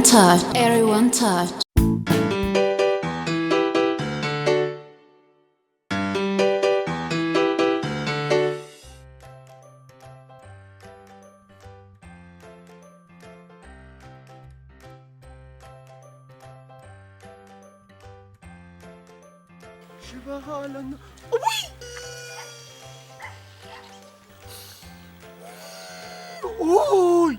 Touch. Everyone touch. ሽባኻ ኣለና። እውይ! ኦይ!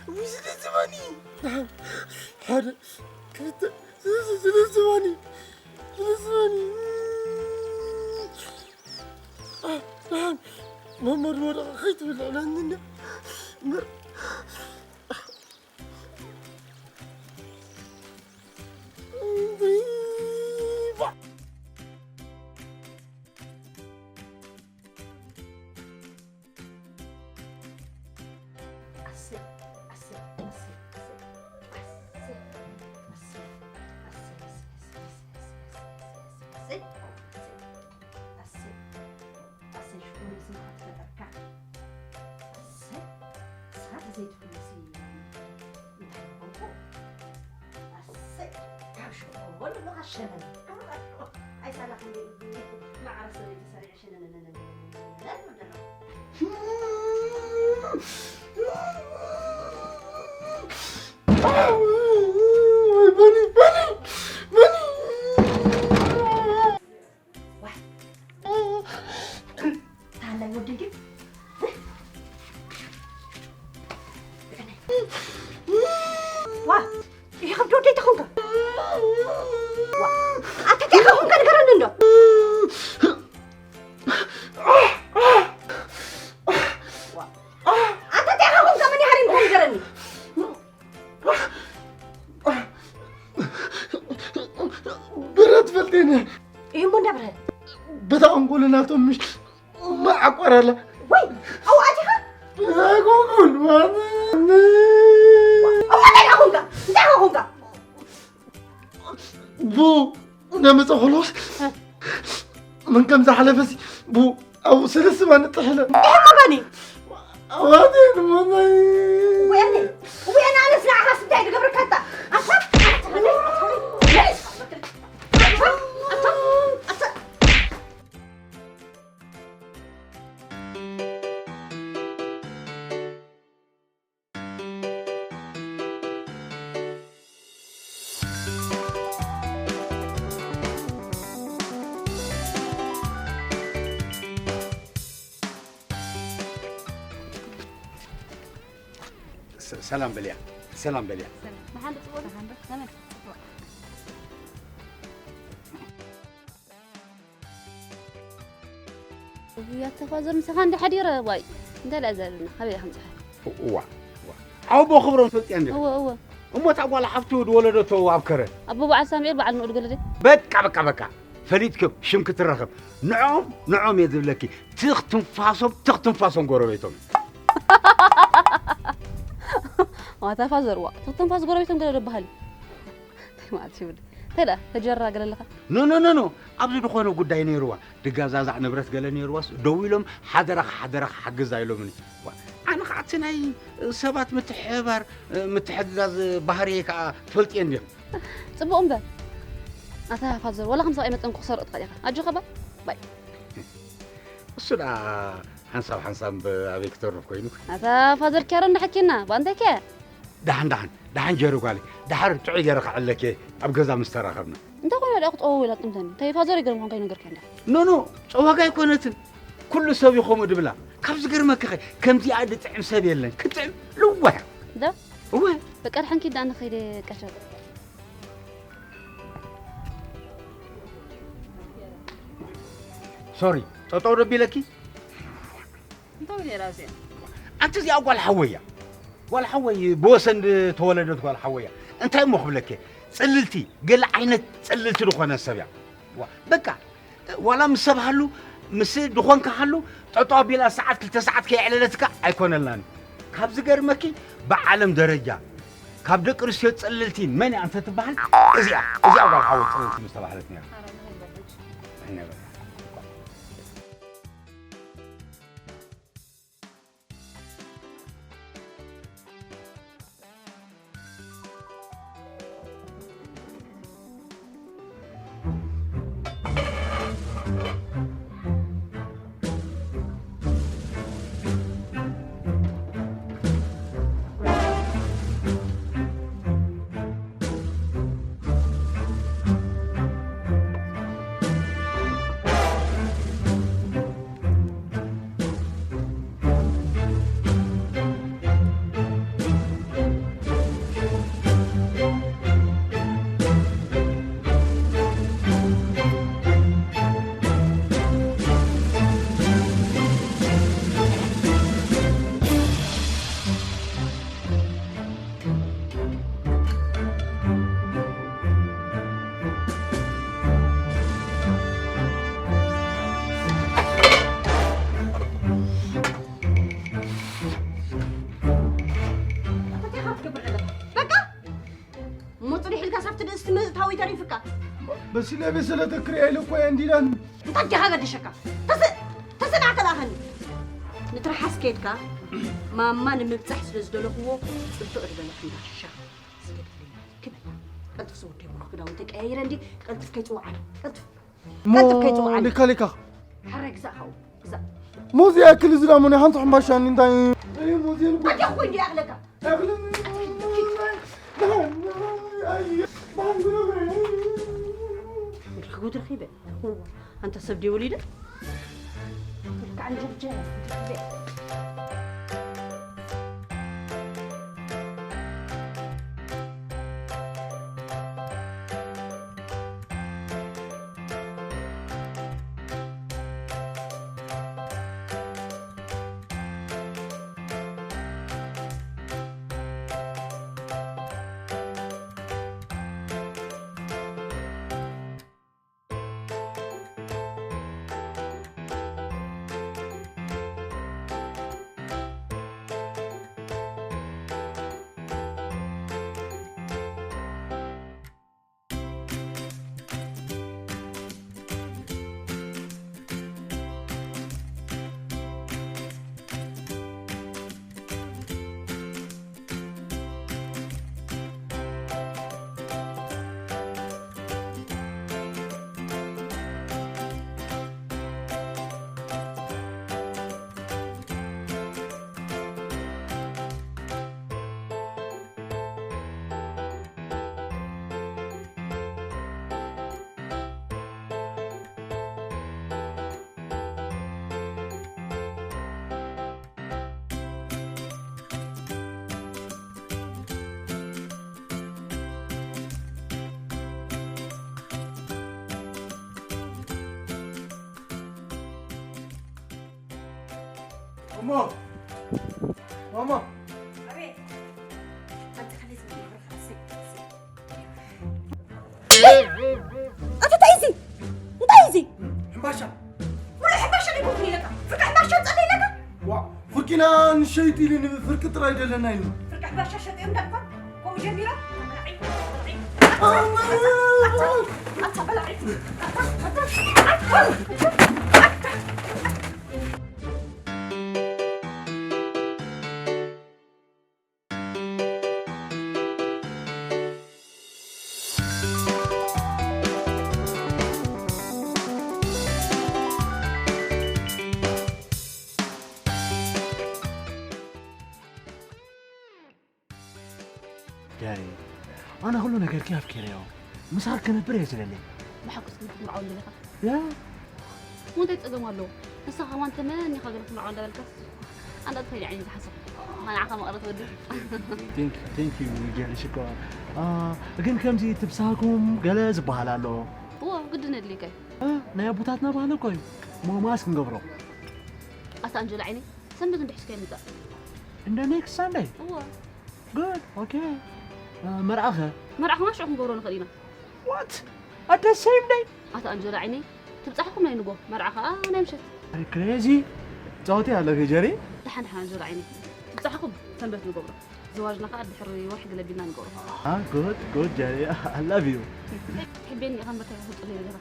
እውይ፣ ስለ ዝባኒ! ሓደ፣ ክልተ፣ ሰለስተ፣ ስለ ዝባኒ! ስለ ዝባኒ! መመር ወደኻ ከይትብልዕለኒ እንዳ። እምበር ኣሰይ ሽኮር ምስማዕ ፈጠርካ። ኣሰይ ንስኻ ተዘይትፍልሲ እንታይ ይኾንኩ? ኣሰይ ካብ ሽኮር ኣለኻ ሸለል ኣይሳላ ክንደይ ማዕረ ሰበይቲ ሰሪዐ ሸለለለለለለለ ታላይ ወደይ ግን ዋ ይኸብዶ ወደይ ተኾንካ ኣተቴ ከኹንካ ንገረኒ እንዶ ኣተቴ ከኹንካ መን ይሃሪምካ ንገረኒ ብረት ፈልጤነ እዩ እሞ እንዳብረ በታ ኣንጎለናቶም ምሽ ማዓቋራላ ወይ ኣው ኣቲኻ ጎጉል እንታይ ኮንካ እንታይ ኮንካ ቡ ነመፀ ኮሎስ ምን ከም ዝሓለፈሲ ቡ ኣብኡ ሰለስባ ንጥሕለ እሕመጋኒ ኣዋቴ ንሞናይ ወያነ ወያነ ኣነስ ንዓኻስ እንታይ ዝገብረካታ ኣታ ሰላም በልያ ሰላም በልያ መሓንዲ ፅቡቅ መን ያተፋዘር ምሳኻ እንደ ሓዲረ ዋይ እንደ ላ ዘለና ካበይ ከምፅኻ እዋ ኣቦ ክብሮም ፈልጥያ እንዲ እወ እወ እሞ እታ ጓል ሓፍቱ ዝወለደቶ ኣብ ከረ ኣቦ በዓል ሳሙኤል በዓል ንኡድ ገለደ በቃ በቃ በቃ ፈሊጥክም ሽም ክትረኸብ ንዖም ንዖም እየ ዝብለኪ ትኽ ትንፋሶም ትኽ ትንፋሶም ጎረቤቶም ዋታ ፋዘር ዋ ትኽ ትንፋስ ጎረቤቶም ገለ ደባሃል እንታይ ማለት ይብል እንታይ ደኣ ተጀራ ገለ ኣለኻ ኖ ኖ ኖ ኖ ኣብዚ ዝኾነ ጉዳይ ነይርዋ ድጋዛዛዕ ንብረት ገለ ነይርዋስ ደው ኢሎም ሓደራኻ ሓደራኻ ሓግዛ ኢሎምኒ ኣነ ከዓ እቲ ናይ ሰባት ምትሕባር ምትሕግጋዝ ባህርየ ከዓ ትፈልጥየ እንዲኹም ፅቡቕ እምበር ኣታ ፋዘር ዋላ ከም ሰብኣይ መጠን ክኽሰር እትኽእል ኢኻ ኣጆኻ ባ ባይ እሱ ደኣ ሓንሳብ ሓንሳብ ኣበይ ክተርፍ ኮይኑ ኣታ ፋዘር ኪያሮ እንዳሓኪና ባ እንታይ ከ ደሓን ደሓን ደሓን ጀሩ ጓለይ ደሓር ጥዑይ ገይረ ክዕለኪ ኣብ ገዛ ምስ ተራኸብና እንታይ ኮይና ደኣ ክጠወው ኢላ ጥምተኒ እንታይ ፋዘር ይገርም ኾንካ ይነገርካ እንዳ ኖ ኖ ጨዋጋ ኣይኮነትን ኩሉ ሰብ ይኸምኡ ድብላ ካብ ዝገርመክኸ ከምዚኣ ድጥዕም ሰብ የለን ክጥዕም ልወያ ዶ እወ በቃ ድሓን ኪድ ኣነ ኸይደ ቀሸብ ሶሪ ጠጠው ደቢለኪ እንታይ ነራ እዚኣ ኣንቲ እዚኣ ጓል ሓወያ ጓል ሓወይ ብወሰን ዝተወለደት ጓል ሓወያ እንታይ እሞ ክብለኪ ፅልልቲ ገለ ዓይነት ፅልልቲ ዝኾነ ሰብ እያ በቃ ዋላ ምስ ሰብ ሃሉ ምስ ድኾንካ ሃሉ ጠጦ ኣቢላ ሰዓት ክልተ ሰዓት ከየዕለለትካ ኣይኮነልናን ካብ ዝገርመኪ ብዓለም ደረጃ ካብ ደቂ ኣንስትዮ ፅልልቲ መን እያ እንተትበሃል እዚኣ እዚኣ ጓል ሓወይ ፅልልቲ ምስ ተባህለት ነራ በሲለ በሰለ ተክርያ ኢለ እኮ እየ እንዲላን። እንታይ ዲኻ ገዲሸካ? ተስ-፣ ተስናዕተ ላኸኒ። ንትርሓስ ከይድካ ማማ ንምብጻሕ ስለ ዝደለኽዎ ጽቡቕ ዝበለ ክንዳሻ ዝገድለኒ። ክበል። ቀልጥፍ ዝወደይ ብሩኽ ክዳውንቲ ቀያይረ እንዲ ቀልጥፍ ከይጽውዓኒ። ቀልጥፍ። እሞ ቀልጥፍ ከይጽውዓኒ። ሊካ ሊካ። ሓረ ግዛእ ሓው። ግዛእ። ሙዚ ያክል ዝዳሙን ሓንቲ ሕምባሻ እንታይ? እዩ ሙዚ እንታይ ኮይኑ ይኣኽለካ? ወድኺ ጉድ ረኺበ። ኣንታ ሰብ ድዩ ወሊደ? ልክዕ እንጀርጀ። ማማ! ማማ! ኣቤት። ኣንተ ከመይ ዝበለ ይብርኽ፣ እሰይ፣ እሰይ። ኣታ እንታይ እዚ? እንታይ እዚ? ሕምባሻ። ሙሉእ ሕምባሻ ዶ ይኮን ኢለካ? ፍርቂ ሕምባሻ ኣምጻለይ ኢለካ? ዋ፣ ፍርቂና ንሸይጥ ኢሉ ንፍርቂ ጥራይ ደለና ኢሉ። ፍርቂ ሕምባሻ ሸጢኦም ዳኳ? ከምኡ ጀሚሮም? ኣታ፣ ኣታ በላዒ። ኣታ፣ ኣታ፣ ኣታ፣ ኣታ። ዳኒ፣ ኣነ ኩሉ ነገርኪ ኣፍቂረዮ። ምሳኺ ክነብር እየ ዝደሊ። ብሓቁስ ግን ክትምርዓወኒ ዲኻ? ያ። እሞ እንታይ ጸገም ኣለዎ? ንስኻ ከማን ተመኒኻ ገለ ክትምርዓወኒ እንዳበልካስ፣ ኣንዳ ጥፋይ ዓይኒ ዝሓስብ። ንዓኻ መቐረት ወዲ። Thank you, thank you, ጀሪ ሽኮር። አ፣ ግን ከምዚ ትብሳኩም ገለ ዝበሃል ኣሎ። እዎ፣ ግድን ኣድልዩካ እዩ። አ፣ ናይ ኣቦታትና ባህሊ እኮ እዩ። ሞማስ ክንገብሮ። ኣታ ኣንጀላ ዓይኒ፣ ሰንበት እንድሕስካ ይምጻእ። እንደ next Sunday? እዎ። Good, okay. አ፣ መርዓኸ? መርዓ ከማን ሽዑ ክንገብሮ ንኽእል ኢና። What? At the same day? ኣታ ኣንጀላ ዓይነይ፣ ትብጻሕኩም ናይ ንጎ፣ መርዓ ከኣ ናይ ምሸት። Are you crazy? ጻወቲ ኣለኺ ጀሪ? ደሓን ደሓን ኣንጀላ ዓይነይ፣ ትብጻሕኩም ሰንበት ንገብሮ። ዝዋጅና ከኣ ድሕሪ ወርሒ ገለ ቢልና ንገብሮ። አ፣ good, good ጀሪ። I love you. ትሕቤኒ ኢኻ እምበር እንታይ ክፍልጠለይ ዘለኻ?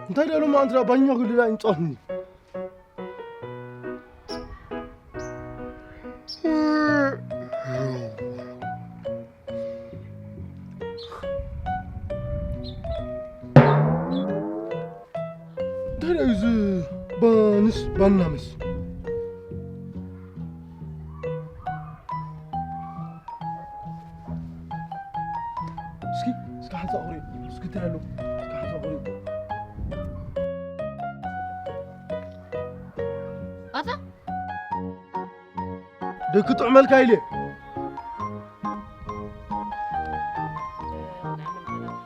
እንታይ ደሎ ማንትራ ባኛ ጉልላ እንጾህኒ። እንታይ ደኣ እዩ እዚ ባንስ ባናምስ? እስኪ፣ እስኪ ሓንሳ ቁሪ፣ እስኪ እንታይ ኣሎ? እስኪ ሓንሳ ቁሪ። ኣታ ደቂ ጥዑመልካ ኢለ።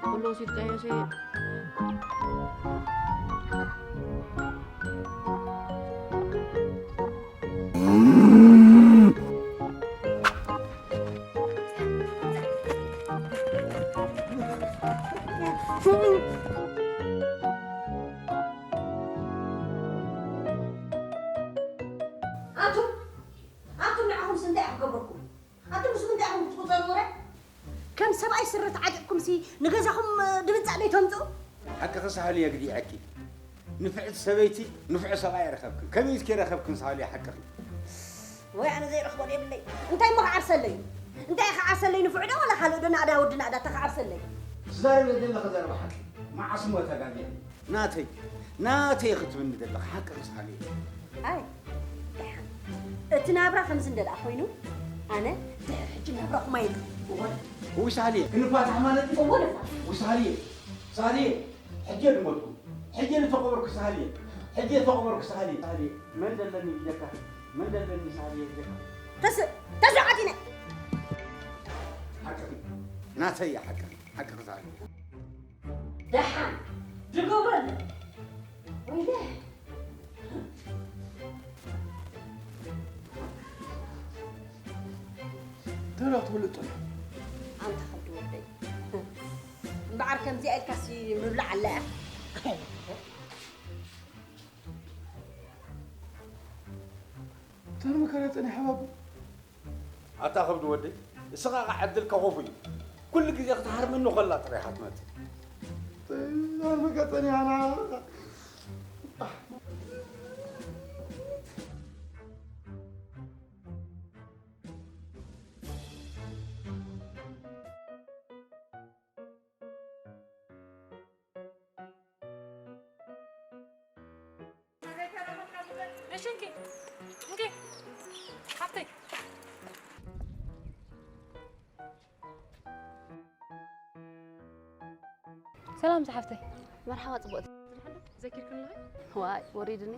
ኩሉ ወሲድካዮ ሲ። ምስ እንታይ ኢኹም ገበርኩም? ኣንቱም ምስ እንታይ ኢኹም ክትቁጸሩ ወረ? ከም ሰብኣይ ስረ ተዓጢቕኩም ሲ ንገዛኹም ድብጻእ ዶ ይተምጽኡ? ሓቅኺ ሳህልየ ግዲዐኪ። ንፍዕቲ ሰበይቲ ንፉዕ ሰብኣይ ኣይረኸብክን። ከመይ ኢልኪ ረኸብክን ሳህልየ ሓቅኺ? ወይ ኣነ ዘይረኽቦ ዶ የብለይ። እንታይ እሞ ክዓርሰለይ? እንታይ ክዓርሰለይ ንፉዕ ዶ ወላ ካልእ ዶ ናእዳ ወዲ ናእዳ ተክዓርሰለይ? ትዛረቢ ዘለኺ ዘረባ ሓቂ። መዓስ እሞ ተጋግየ? ናተይ ናተይ ክትብልኒ ዘለኺ ሓቂ ክሳብ እዩ። ኣይ ደሓን እቲ ናብራ ከምዚ እንደ ደኣ ኮይኑ ኣነ ድሕሪ ሕጂ ናብራኹም ኣይብል። እወ ውሳኔ ክንፋታሕ ማለት እዩ። እወ ንፋታሕ። ውሳኔ ሳሌ ሕጂ ልሞትኩ ሕጂ ልተቆበርኩ ሳሌ ሕጂ ተቆበርኩ ሳሌ ሳሌ መን ደለኒ ብጀካ መን ደለኒ ሳሌ ብጀካ ተስ ተስዓቲነ ሓቂ ናተይ ሓቂ ሓቂ ሳሌ ደሓን ዝገብረሉ ወይለ ተራ ትብልጦ ኣንታ ከብዲ ወደይ እምበዓር ከምዚኣ ኢልካሲ ምብላዕ ኣለ ተርሚ ከረ ጸኒሓ ባቡ ኣታ ከብዲ ወደይ እስኻ ኸዓ ዕድልካ ኮፍ እዩ ኩሉ ግዜ ክትሃርመኒ ከላ ጥራይ ኢኻ ትመጽእ ተርሚ ከጸኒሓና እሺ እንኪ እንኪ ሓፍተይ ሰላም ዝሓፍተይ መርሓባ ጽቡቕቲ ዘኪርክኒ ኣለኺ ዋይ ወሪድኒ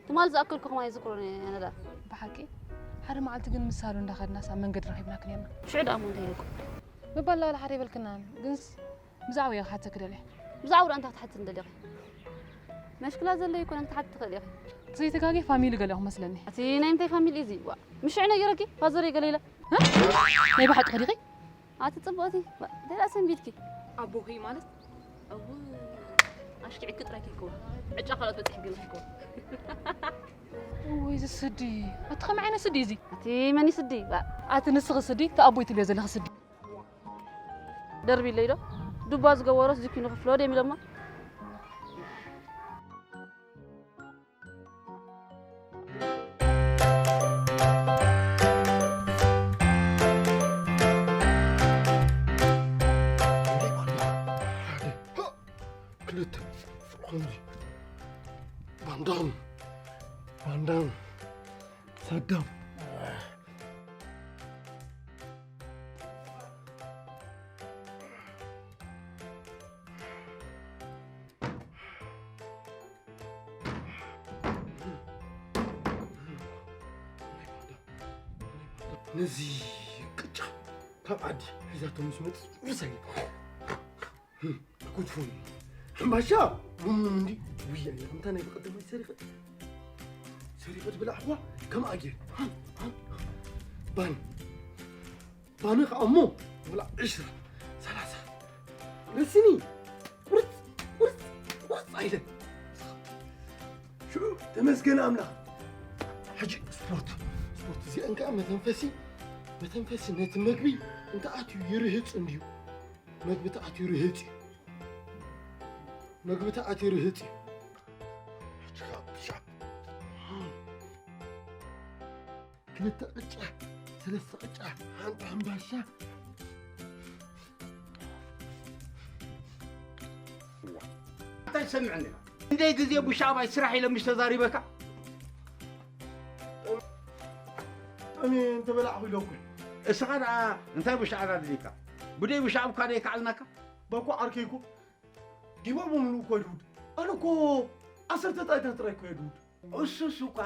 ትማል ዝኣከልኩ ከማይ ዝክሮኒ ኣነዳ ብሓቂ ሓደ መዓልቲ ግን ምስ ሳሉ እንዳኸድናስ ኣብ መንገዲ ረኺብናክን ኔርና ሽዑ ደኣ እሞ እንታይ ኢለኩም ምባል ላበላ ሓደ ይበልክናን ግንስ ብዛዕባ እየ ክሓተኪ ደልየ። ብዛዕባ ደኣ እንታይ ክትሓትኒ ደሊኺ? መሽክላ ዘሎ ኣይኮነን ክትሓቲ ትኽእሊ ኢኺ። ዘይተጋግየ ፋሚሊ ገለ ኢኹም መስለኒ። ኣቲ ናይ ምንታይ ፋሚሊ እዚ? ዋእ! ምሽ ሽዑ ነጊረኪ ፋዘረይ ገለ ኢለ። እ? ናይ ብሓቂ ዲኺ? ኣቲ ጽብቕቲ ዋእ! እንታይ ደኣ ሰንቢድኪ? ኣቦኺ ማለት? እው ኣሽኪዕኪ ጥራይ ከይከውን ዕጫ ካልኦት በጺሕኪ ገለ ከይከውን። እውይ እዚ ስዲ ኣቲ ከመይ ዓይነት ስዲ እዚ? ኣቲ መን እዩ ስዲ? ዋእ! ኣቲ ንስኺ ስዲ እቲ ኣቦይ ትብልዮ ዘለኺ ስዲ። ደርቢለይ ዶ ዱባ ዝገበሮስ ዝኪኑ ክፍሎ ድዮም ኢሎማ። ክልተ ከምዚ ባንዳም ባንዳም ሳዳም ነዚ ቅጫ ካብ ዓዲ ሒዛቶ ምስ መፅእ ርሳይ ኩትፉ ሕምባሻ ቡም እንዲ ውያ እያ ከምታ ናይ ብቀደማይ ሰሪቐ ሰሪቐ ትብላዕ እኳ ከምኣ ገይር ባን ባኒ ከዓ እሞ ወላ ዕስራ ሰላሳ ረስኒ ቁርፅ ቁርፅ ቁርፅ ኣይለን ሽዑ ተመስገን ኣምላኽ ሕጂ ስፖርት ስፖርት እዚኣን ከዓ መተንፈሲ መተንፈሲ ነቲ መግቢ እንተኣትዩ ይርህፅ እንድዩ መግቢ ተኣትዩ ርህፅ እዩ መግቢ ተኣትዩ ርህፅ እዩ ሕጂ ከዓ ብሻ ክልተ ቅጫ ሰለስተ ቅጫ ሓንቲ ሕምባሻ እንታይ ትሰምዐኒ ኢኻ? ክንደይ ግዜ ቡሻባይ ስራሕ ኢለ ምሽ ተዛሪበካ? እኔ እንተበላዕኹ ኢለኩ እስኻ ደኣ እንታይ ቡሻዕና ድሊካ? ብደይ ቡሻዕብካ ደይ ከዓልናካ? ባኮ ዓርከይኩ ዲባቦ ምሉእ እኮ ይድውድ ኣነ እኮ ዓሰርተ ጣይታ ጥራይ እኮ የድውድ እሱስ እኳ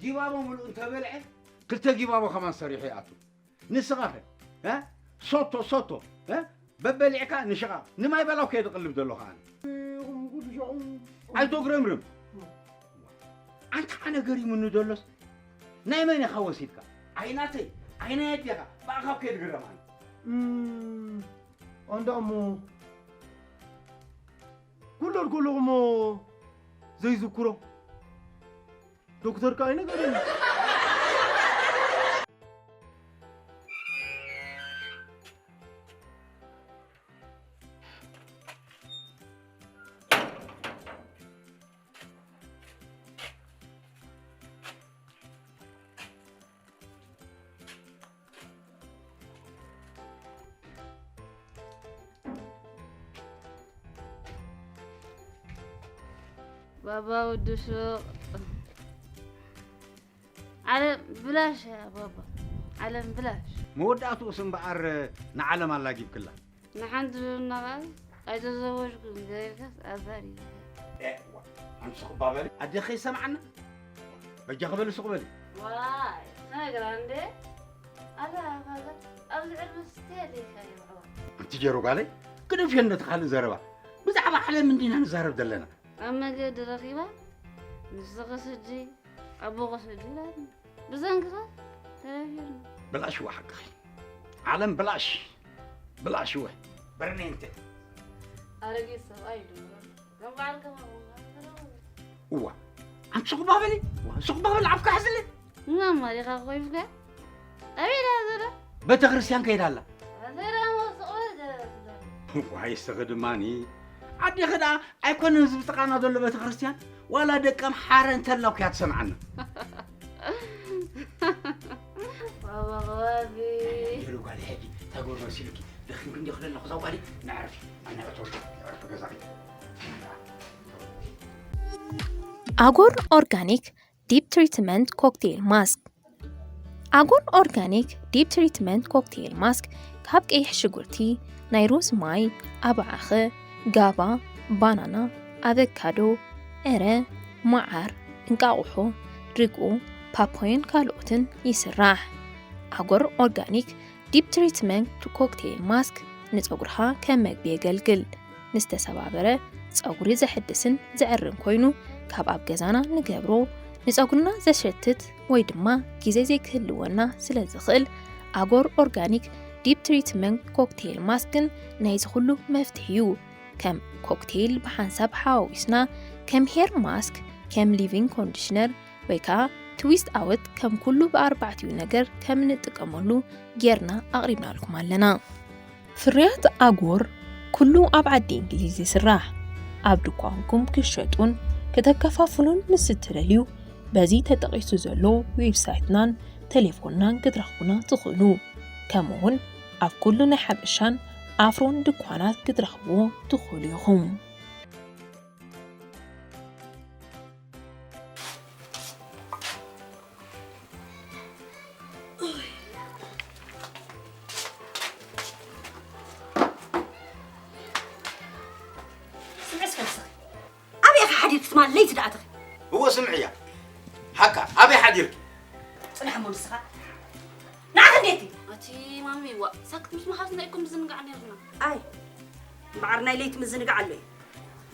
ጊባቦ ምሉእ እንተበልዐ ክልተ ጊባቦ ከማን ሰሪሑ ይኣቱ ንስኻ ኸ እ? ሶቶ ሶቶ እ? በበሊዕካ ንሽቓቕ ንማይ በላው ከየድቕልብ ዘሎ ኸኣ ኣይተጉረምርም ኣንታ ኣነ ገሪሙኒ ዘሎስ ናይ መን ኢኻ ወሲድካ ኣይናተይ ኣይናይ ኣዴኻ ብኣኻ ከየድግረም ኣነ ኣንዳ እሞ ኩሎ ከለኹሞ ዘይዝክሮ ዶክተር ከኣ ይነገረኒ ባባ ወዲ ሱቕ። ዓለም ብላሽ እያ ባባ። ዓለም ብላሽ። መወዳእትኡስ እምበኣር ንዓለም ኣላጊብክላ። ንሓንቲ ዶ እናበዓል ኣይተዘወጅኩን ገይርካስ ኣዛር እዩ። ኤ፣ ዋ፣ ኣንቲ ስቕ እባ በሊ። ኣዴኺ ይሰምዓና? በጃኺ በሊ ስቕ በሊ። ዋይ፣ ትነግራ እንዴ? ኣላ፣ ኣላ፣ ኣብዚ ዕድመ ስትያ ደይካ ይውዕዋ። ኣንቲ ጀሩ ጓለይ፣ ግደፍዮ ነቲ ካልእ ዘረባ። ብዛዕባ ዓለም እንዲና ንዛረብ ዘለና። ኣብ መገዲ ረኺባ፣ ንስኺ ስዲ፣ ኣቦኺ ስዲ ኢላትኒ። ብሰንክኻ ተረፊርና። ብላሽ እወ ሓቅኺ። ዓለም ብላሽ። ብላሽ እወ። በርኔንተ። ኣረጊት ሰብኣይ እዩ። ከም በዓል ከማን እዋ። ኣንቲ ስቕ እባ በሊ። እዋ፣ ስቕ እባ በሊ፣ ኣፍካ ሕዝሊ። ማማ ዲኻ ኮይፍካ? ኣበይ ደኣ ዘሎ? ቤተክርስትያን ከይዳ ኣላ። ኣዘራ መስቆል ገለ። ዋይ፣ እስኺ ድማኒ። ኣዴኺ ደኣ ኣይኮነን እዚ ብጥቓና ዘሎ ቤተክርስትያን፣ ዋላ ደቀምሓረ እንተላ እኮ እያ ትሰምዓና። ባባ ኸባቢ። የሉ ጓል ሕጂ ተጎር መሲሉኪ። ደኺምኪ እንዲኹ ዘለኹ፣ እዛ ጓል ነዕርፊ። ኣነ እተወልኩ፣ ነዕርፊ ገዛኺ። ኣጎር ኦርጋኒክ ዲፕ ትሪትመንት ኮክቴል ማስክ። ኣጎር ኦርጋኒክ ዲፕ ትሪትመንት ኮክቴል ማስክ ካብ ቀይሕ ሽጉርቲ፣ ናይ ሩዝ ማይ፣ ኣባዓኸ፣ ጋባ፣ ባናና፣ ኣቨካዶ፣ ዕረ፣ መዓር፣ እንቃቑሖ፣ ርግኦ፣ ፓፓዮን ካልኦትን ይስራሕ። ኣጎር ኦርጋኒክ ዲፕ ትሪትመንት ኮክቴል ማስክ ንጸጉርኻ ከም መግቢ የገልግል። ንዝተሰባበረ ጸጉሪ ዘሕድስን ዘዕርን ኮይኑ፣ ካብ ኣብ ገዛና ንገብሮ፣ ንጸጉርና ዘሸትት ወይ ድማ ግዜ ዘይክህልወና ስለ ዝኽእል፣ ኣጎር ኦርጋኒክ ዲፕ ትሪትመንት ኮክቴል ማስክን ናይዚ ኩሉ መፍትሒ እዩ። ከም ኮክቴል ብሓንሳብ ሓዋዊስና፣ ከም ሄር ማስክ፣ ከም ሊቪንግ ኮንዲሽነር ወይ ከኣ ትዊስት ኣወት ከም ኩሉ ብኣርባዕቲኡ ነገር ከም እንጥቀመሉ ጌርና ኣቕሪብናልኩም ኣለና። ፍርያት ኣጎር ኩሉ ኣብ ዓዲ እንግሊዝ ይስራሕ። ኣብ ድኳንኩም ክሸጡን ከተከፋፍሉን ምስ እትደልዩ፣ በዚ ተጠቒሱ ዘሎ ዌብሳይትናን ቴሌፎንናን ክትረኽቡና ትኽእሉ። ከምኡውን ኣብ ኩሉ ናይ ሓበሻን ኣፍሮን ድኳናት ክትረኽብዎ ትኽእሉ ኢኹም። ስምዒ እስከ ንስኺ። ኣበይ ኢኺ ሓዲርኪ ትማሊ ለይቲ ደኣ ኣተኺ? እወ ስምዕያ። ሓቃ፣ ኣበይ ሓዲርኪ? ጽናሕ እሞ ንስኻ። ንዓኺ እንዴቲ? ኣቲ ማሚ፣ ዋ፣ ሳክት ምስ መሓዝና ኢኩም ምዝንጋዕ ነይርና። ኣይ፣ እምበኣር ናይ ለይቲ ምዝንጋዕ ኣሎ እዩ።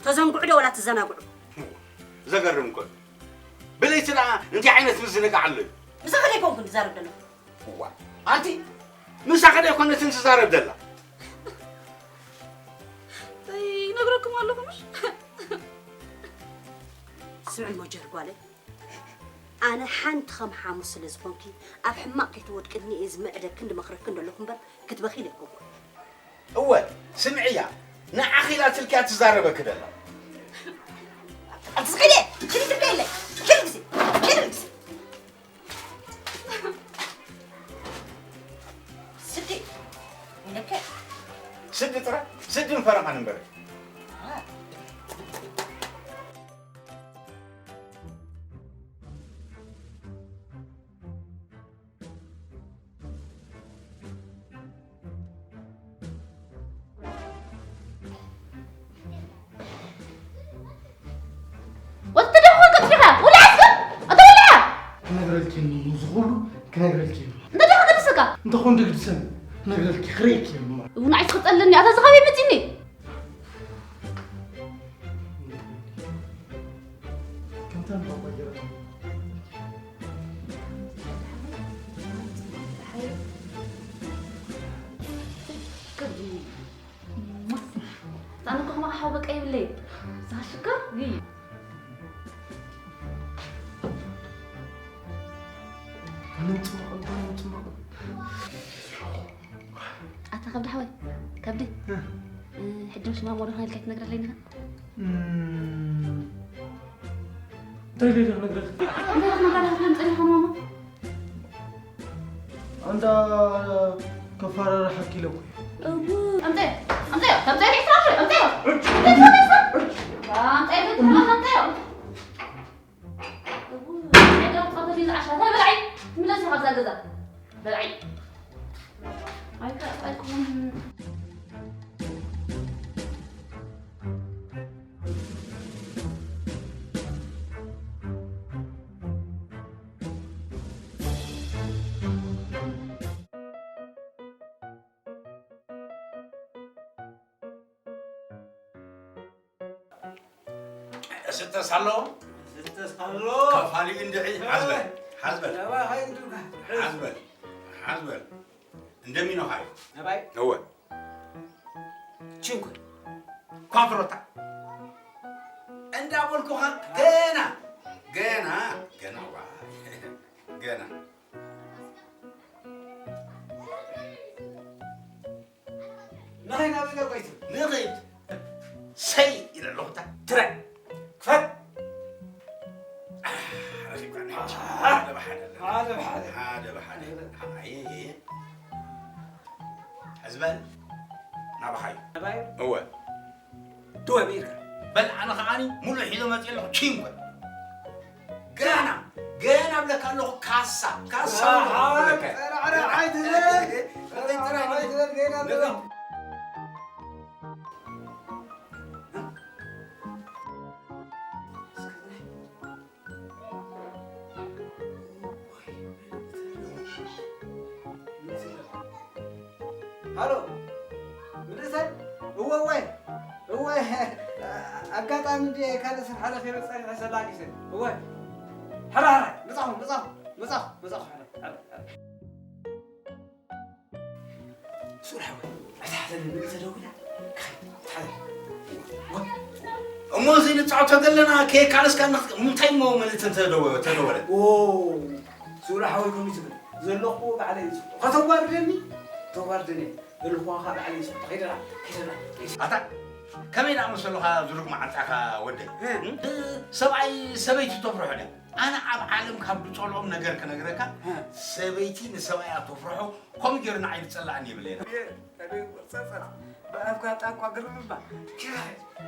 ተዘንግዑ ዶ ወላ ትዘናግዑ? ዘገርም እኮ እዩ። ብለይቲ ደኣ እንታይ ዓይነት ምዝንጋዕ ኣሎ እዩ? ምሳኺ ደይኮንኩ ዝዛረብ ዘለኹ። እዋ፣ ኣንቲ ምሳኺ ደይኮነትን ትዛረብ ዘላ? እንታይ ይነግረኩም ኣለኹ ምሽ? ስምዒ ሞጀር ጓለይ፣ ኣነ ሓንቲ ከም ሓሙስ ስለ ዝኾንኪ፣ ኣብ ሕማቕ ከይትወድቅኒ እየ ዝምዕደክን ዝመኽረክን ዘለኹ እምበር፣ ክትበኺ ኣይኮንኩን። እወ፣ ስምዕያ፣ ንዓኺ ኢላ ትልክያ ትዛረበኪ ደላ። ኣንቲ ስቕ ኢለ፣ ሽኒ ትብለይ የለ፣ ሽኒ ግዜ፣ ሽኒ ግዜ። ስዲ፣ ኢለከ። ስዲ ጥራይ፣ ስዲ ምፈረኻ ንንበረ። ወትደኹ ክትፊኻ፣ ውላዕስ ግን፣ ኣቶ ውላዕ! ክነግረልኪ እሞ፣ እዚ ኩሉ ክነግረልኪ እሞ። እንታይ ደኣ ክገድሰካ? እንተኾን ድግድሰን ክነግረልኪ፣ ክርእየኪ እሞ። እውን ኣይትኽጠለኒ፣ ኣታ እዚ ኻበይ መጺኒ? ከምታ ንባባ ገይራ። ኣነ እኮ ከማኻ ሓው በቃ የብለይ። እዛ ሽኮር ይይ። ኣነ ምጽማቕ፣ ኣነ ምጽማቕ። ኣታ ከብዲ ሓወይ፣ ከብዲ። እ። እ፣ ሕጂ ምስ ማማ ዶ ኢልካ ኣይትነግረለይን ኢኻ? እም፣ እንታይ ኢለ ክነግረካ? እንታይ ክትነግራ ዲኻ ትብለን ጸኒኻ ንማማ? ኣንዳ ከፈራርሓኪ ኢለ እኮ እየ። እው፣ ኣምፀዮ፣ ኣምፀዮ፣ ኣምፀዮ፣ ሪኢኻ ኣምፀዮ፣ ኣምፀዮ። እጭ! ኣምፀዮ፣ ኣምፀዮ፣ ኣምፀዮ። ኣምፀዮ፣ ኣምፀዮ። ዝዓሻ እንታይ በልዓይ? ምለስ ኢኻ ኣብዛ ገዛ። በልዓይ። ኣይከኣልኩን። እስተስ ኣሎ? እስተስ ኣሎ? ከፋሊኡ እንድዒ፣ ሓዝበል፣ ሓዝበል። ነባ ኸይዱ። ሓዝበል፣ ሓዝበል። እንደሚኖ ኻዩ። ነባይ? እወ። ቺንኩ። ኳፍሮታ። እንዳበልኩኻ ገና፣ ገና፣ ገና፣ ዋ፣ ገና። ንኸይድ ናብ ገዛ ቆይቱ። ንኸይድ። ሰይ ኢለ ኣለኹ፣ እታ ትረ። ክፈት። ኣህ፣ ረኺብካኒ። ሓደ ብሓደ ኣለና። ሓደ ብሓደ። ሓደ ብሓደ። ኣየ፣ ኣየ። ሕዝበል። ናባኻዩ። ናባዩ? እወ። ትወ ብኢልካ። በል ኣነ ከዓኒ ሙሉእ ሒዘ መፅእ ኣለኹ፣ ቺንኮ። ገና፣ ገና እብለካ ኣለኹ፣ ካሳ፣ ካሳ እብለካ። ጥራዕራዕ ኣይትበል። ጥራይ፣ ጥራይ። ጥራዕራዕ ኣይትበል፣ ገና እብለካ። ሃሎ፣ ምንእሰይ? እወ፣ እወ፣ እወ፣ ኣጋጣሚ እንድየ ካልእ ስራሕ ረኺበ ጸኒሐ ሰላጊሰ። እወ፣ ሕራይ፣ ሕራይ፣ ምጻኹ፣ ምጻኹ፣ ምጻኹ፣ ምጻኹ፣ ሕራይ፣ ሕራይ፣ ሕራይ። ሱር ሓወይ፣ እታ ሓዘን ምእንቲ ተደዊላ፣ ክኸይድ፣ እታ ሓዘን። እሞ እዚ ንጻወቶ ዘለና ከየቃለስካ ንኽ-፣ እንታይ እሞ ምእንቲ እንተ ደወ-፣ ተደወለ? ኦ፣ ሱር ሓወይ፣ ከምኡ ትብል ዘለኹ ባዕለይ እዩ። ከተዋርደኒ? ተዋርደኒ። ዘለኹዋ ኸኣ ባዕለይ እዩ። ከይደና፣ ከይደና፣ ከይደና። ኣታ፣ ከመይ ደኣ መሰሉኻ ዝሩግ መዓንጣኻ ወደይ? እ። እ፣ ሰብኣይ ሰበይቲ ተፍርሖ ድያ? ኣነ ኣብ ዓለም ካብ ዝጸልኦም ነገር ክነግረካ፣ እ። ሰበይቲ ንሰብኣያ ተፍርሖ፣ ከምኡ ገይሩ ንዓይ ዝጸላእኒ የብለይን። እየ፣ እኔ ጸጸና፣ ብኣፍካ ጣንቋ ግርም እባ።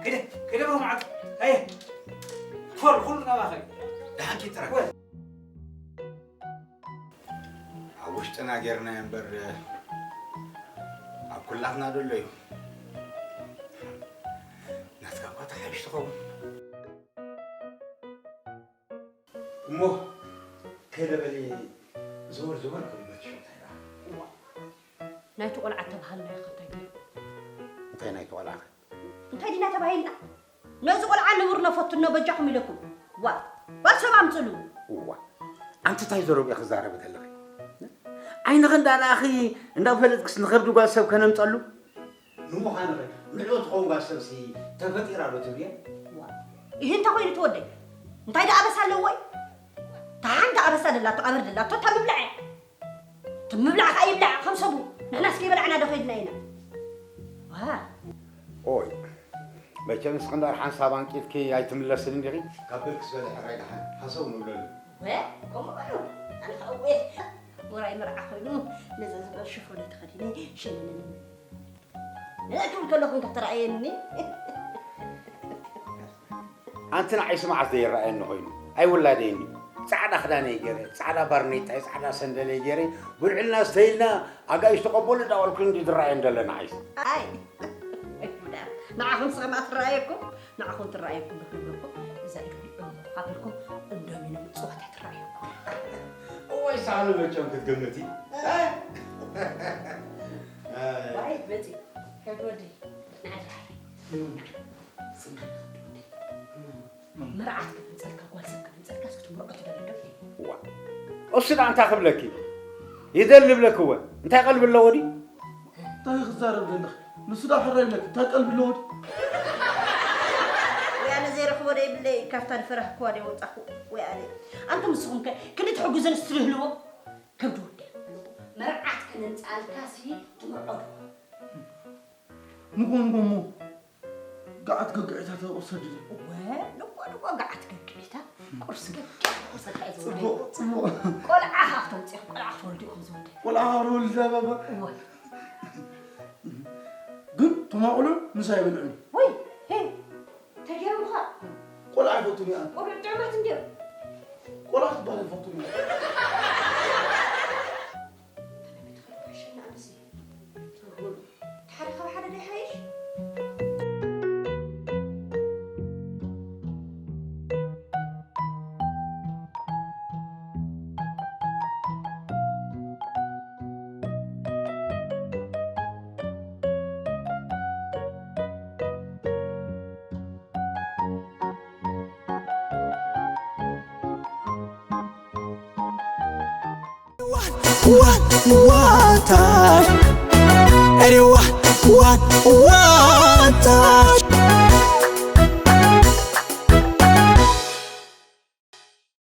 ከደ፣ ከደ ብሩኽ መዓልቲ። ኣየ፣ ፎር፣ ኩሉ ናባኸ እዩ። ደሓን ኪድ ጥራሕ። ወ- ኣብ ውሽጥና ጌርናዮ እምበር፣ ኣብ ኩላትና ደሎ እዩ። ናትካ እኳ ተሓቢሽ ትኸውን። እሞ ከይደ በሊ ዘወር ዘወር ክብል መትሾ እንታይ ደኣ? እዋ፣ ናይቲ ቆልዓ እተባሃልናዮ ኸ እንታይ ገይሩ? እንታይ ናይቲ ቆልዓ ኸ? እንታይ ዲና ተባሂልና? ነዚ ቆልዓ ንቡር ነፈትኖ በጃኹም ኢለኩም። ዋ፣ ዋ ሰብ ኣምጽሉ። እዋ፣ ኣንቲ እንታይ ዘረብኡ ክዛረቢ ከለኺ? ዓይንኺ እንዳረኣኺ እንዳፈለጥክስ ንኸብዲ ጓል ሰብ ከነምጸሉ? ንምዃንኸ ንዕኡ ትኸውን ጓል ሰብሲ ተፈጢራ ዶ ትብልያ? ዋ፣ ይህ እንተ ኾይኑ ትወደይ፣ እንታይ ደኣ ኣበሳ ኣለዎ? እታ ሓንቲ ኣበሳ ደላቶ፣ ኣበር ደላቶ፣ እታ ምብላዕ እያ። እቲ ምብላዕ ከኣ ይብላዕ፣ ከም ሰቡ። ንሕናስ ከይበላዕና ዶ ኸይድና ኢና? ዋ። ኦይ፣ መቸም እስክንዳር ሓንሳብ ኣንቂትኪ ኣይትምለስን እንዲኺ? ካብ ብርክስ በለ ሕራይ ደሓን፣ ሃሰው ንብለሉ። ወ፣ ከምኡ በሉ። ኣነ ኸኣ ወ፣ ውራይ መርዓ ኾይኑ፣ ነዛ ዝበል ሽፎነይ ተኸዲነ፣ ሸነነነ። ነዛ ክብል ከለኹ እንተ ተራእየኒ። ኣንቲ ንዓይሲ መዓስ ደይረኣየኒ ኮይኑ? ኣይውላደይን እዩ። ጻዕዳ ክዳነይ ገይረ፣ ጻዕዳ ባርኔጣይ፣ ጻዕዳ ሰንደለይ ገይረ፣ ብልዕልና ስተይልና ኣጋይሽ ተቐበሉ እንዳበልኩ እንዲ ዝረኣየን ደለ ንዓይሲ። ኣይ፣ ንዓኹም ስኸማ ትረኣየኩም፣ ንዓኹም ትረኣየኩም ዶ ክብለኩም፣ እዛ ኢድኩም ዕሙቕ ኣቢልኩም እንዶሚኖ ምጽዋት እያ ትረኣየኩም። እዋይ ሳሉ መቸም ክትግምቲ። ኣይ። ዋይ፣ መጺ፣ ከብዲ ወደይ፣ ንዓይ ትረኣየኒ። መርዓት ክምንጸልካ፣ ጓል ሰብ ክምንጸልካ፣ እስኪ ትምርዖ ትደሊ ዶ? ዋ። እሱ ደኣ እንታይ ክብለኪ? ይደሊ ይብለኪ እወ። እንታይ ቀልቢ ኣለዎ ድዩ? እንታይ ክዛረብ ዘለኺ? ንሱ ደኣ ሕራይ ይብለኪ። እንታይ ቀልቢ ኣለዎ ድዩ? ወይ ኣነ ዘይረኽቦ ዶ ይብለይ፣ ካብታ ዝፈራህክዋ ዶ ወጻኹ? ወይ ኣነ። ኣንቱም ንስኹም ከ ክንዲ ትሕግዙን እስቲ ትልህልዎ? ከብዲ ወደይ። መርዓት ክነንጻልካ ሲ ትምርዖ ዶ? ንጎ፣ ንጎ እሞ ገዓት ገግዒታ ተወሰድኒ። እወ፣ ንጎ፣ ንጎ ገዓት ገግዒታ ቁርሲ ገግዒታ ተወሰድካ እዩ ዝወደይ። ጽቡቕ፣ ጽቡቕ። ቆልዓ ሃፍ ተውጽእ፣ ቆልዓ ክትወልዱ ኢኹም ዝወደይ። ቆልዓ ሃፍ ወልዳ ባባ። እወ። ግን ቶም ኣቑሉ ምሳይ ኣይበልዑን። ወይ፣ ሄ፣ እንታይ ገይሮምኻ? ቆልዓ ኣይፈቱን እየ ኣነ። ቆልዑ ጥዑማት እንድዮም። ቆልዓ ክትበሃል ኣይፈቱን እየ። ሓደ ካብ ሓደ ዶ ይሓይሽ? One, one, one time. Anyone, one, one time.